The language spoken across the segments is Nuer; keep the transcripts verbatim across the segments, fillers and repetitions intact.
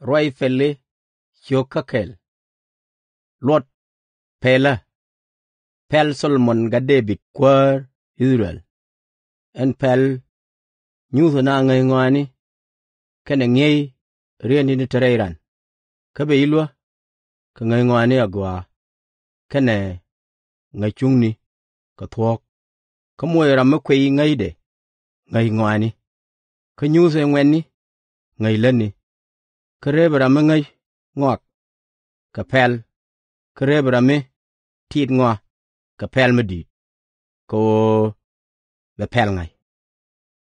Ruac pɛli ciök kä kɛl. Luɔt pɛlä. Pɛl Thɔ-lo-mon gat Dee-bid kuäär I-thɛ-rɛl. Ɛn pɛl nyuuthä na ŋäc ŋɔaani kɛnɛ ŋi̱eec rieetni tin te rɛy ran, kä bɛ ji̱ luäk kɛ ŋäc ŋɔaani agɔaa kɛnɛ ŋäc cuŋni kɛ thuɔ̱k. Kä mocɛ ram mi kuiy ŋäcdɛ ŋäc ŋɔaani, kä nyuuthɛ ŋuɛ̈tni ŋäc lätni. Kä reepɛ ram mi ŋäc ŋɔak kɛ pɛl, kä reepɛ ram mi tit ŋɔak kɛ pɛl mi di̱i̱t, kɛ ɣöö bɛ pɛl ŋa̱c,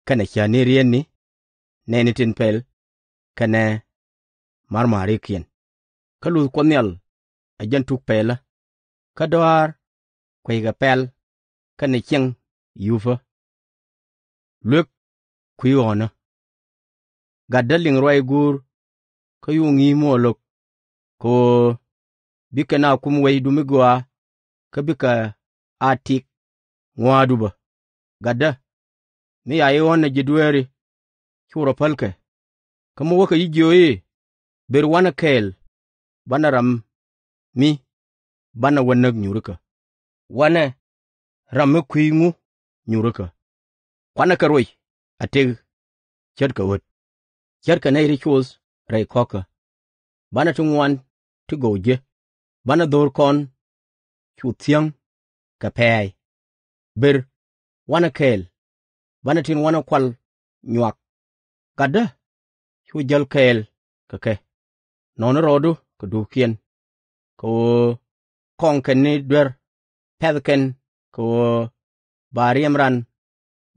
kɛnɛ cäätni rieetni, nɛɛni tin pɛl, kɛnɛ ma̱rma̱rikiɛn. Kä luth Kuɔth Nhial ɛ jɛn tuk pɛlä. Kä dɔa̱a̱r kueckɛ pɛl kɛnɛ ciɛŋ yupä. Luek kui̱ ɣɔ̱ɔ̱nä. Gatdä liŋ ruac guur, kä cu ŋi̱i̱c muɔɔr lo̱k, kɛ ɣöö bikɛ na kum wecdu mi gɔaa, kä bikɛ a tik ŋua̱a̱kdu bä. Gatdä, mi ca ji̱ ɣɔ̱n ɛ ji̱ dueeri, cu rɔ päl kɛ. Kä mi wäkɛ ji̱ jiök i̱, ber wanɛ kɛɛl, banɛ ram mi banɛ wä näk nyuurikä, wanɛ ram mi kui̱c ŋu nyuurikä. Kuanɛ kɛ ruec a tëk ce̱tkɛ ɣöt, ce̱tkɛ nɛy ti coth rɛy kɔ̱kä. Banɛ ti ŋuan ti gɔw ji̱, banɛ dho̱r kɔn cu thiäŋ kɛ pɛ̈ɛ̈c. Ber wanɛ kɛɛl, banɛ tin wanɛ kual nyuak. Gatdä, cu jäl kɛɛl kɛ kɛ, nɔ̱ɔ̱ni rɔɔdu kɛ duɔ̱ɔ̱pkiɛn, kɛ ɣöö kɔŋ kɛn ni duer, pɛ̈th kɛn kɛ ɣöö ba riɛm ran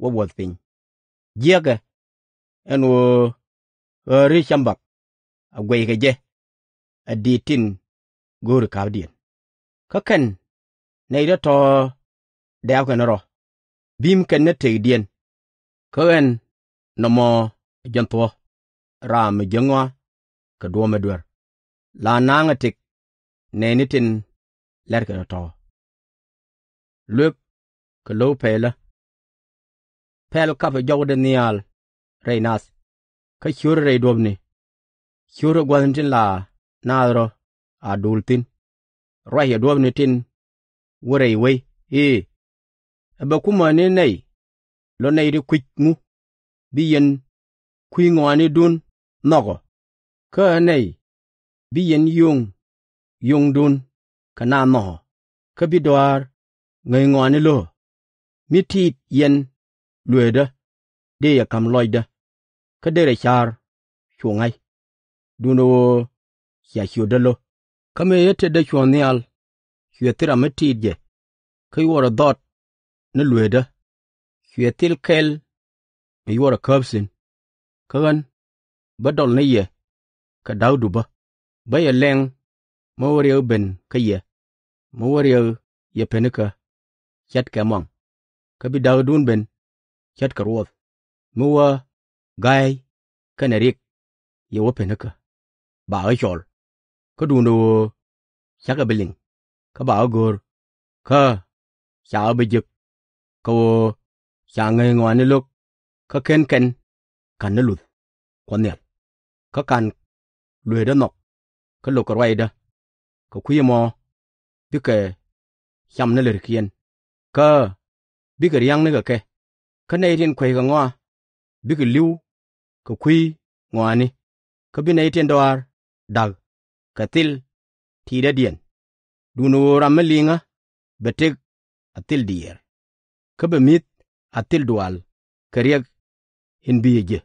wä wuɔ̱th piny. Jiäkɛ, ɛn ɣöö ɣäri cambak a guɛckɛ jɛ, a diit tin go̱o̱ri ka̱pdiɛn. Kä kɛn nɛy tɔ̱tɔ̱ dɛ̈ɛ̈pkɛ ni rɔ, bi̱i̱m kɛn ni tëkdiɛn. Kä ɣän nɔmɔ ɛ jɛn thuɔ̱k, ram mi jiäk ŋɔaa kɛ duɔ̱ɔ̱p mi duer, la na̱a̱ŋ a tëk nɛɛni tin la̱tkɛ tɔ̱tɔ̱. Luek kɛ lo̱w pɛlä. Pɛl kapɛ jɔwdɛ nhial rɛy nath, kä ciötdɛ rɛy duɔ̱pni. Ciötdɛ gua̱thni tin la naath rɔ a duul thi̱n. Ruacɛ duɔ̱pni tin wä rɛy wec i̱, ɛ bɛ kumäni nɛy, lɔ nɛy ti kui̱c ŋu bi yɛn kui̱c ŋɔaanidun nhɔkɔ, kä ɛ nɛy bi yɛn yio̱ŋ yio̱ŋdun kɛ naath nhɔkɔ, kä bi dɔa̱a̱r ŋäc ŋɔaani lo̱kɔ. Mi tiit yɛn lueetdä, dëë yɛ ka̱m lɔcdä, kä derɛ ca̱r cu ŋa̱c, duundɛ ɣöö cia ciötdä lo̱k. Kä mëë cä tetdä cuɔ̱ɔ̱ŋ nhial, cuɛ thil ram mi tiit jɛ, kä cuɛ rɔ dhɔt ni lueetdä, cuɛ thil kɛl mi cuɛ rɔ käp thi̱n. Kä ɣän bä dɔl ni yɛ kɛ da̱kdu bä, bä yɛ lɛŋ mi wä riɛk ben kä yɛ, mi wä riɛk yɛ penikä ce̱tkɛ muaŋ, kä bi da̱kdun ben ce̱tkɛ ruɔth, mi wä ga̱a̱c kɛnɛ riɛk yɛ wä penikä. Ba ɣä cɔl, kä duundɛ ɣöö cakɛ bi liŋ, kä ba ɣä go̱r, kä ca ɣä bi jek, kɛ ɣöö ca ŋäc ŋɔaani lo̱k, kä /ken kɛn ka̱n ni luth Kuɔth Nhial, kä ka̱n lueetdä nhɔk, kä lo̱kɛ ruacdä. Kɛ kui̱ ɛmɔ bikɛ cam ni lärkiɛn, kä bikɛ ria̱ŋ nikɛ kɛ. Kä nɛy tin kueckɛ ŋɔak bikɛ li̱w kɛ kui̱ ŋɔaani, kä bi nɛy tin dɔa̱a̱r da̱k kɛ thil tiitdädiɛn. Duundɛ ɣöö ram mi liŋä bɛ tëk a thil diɛɛr, kä bɛ mi̱th a thil dual kɛ riɛk in bi yɛ ji̱.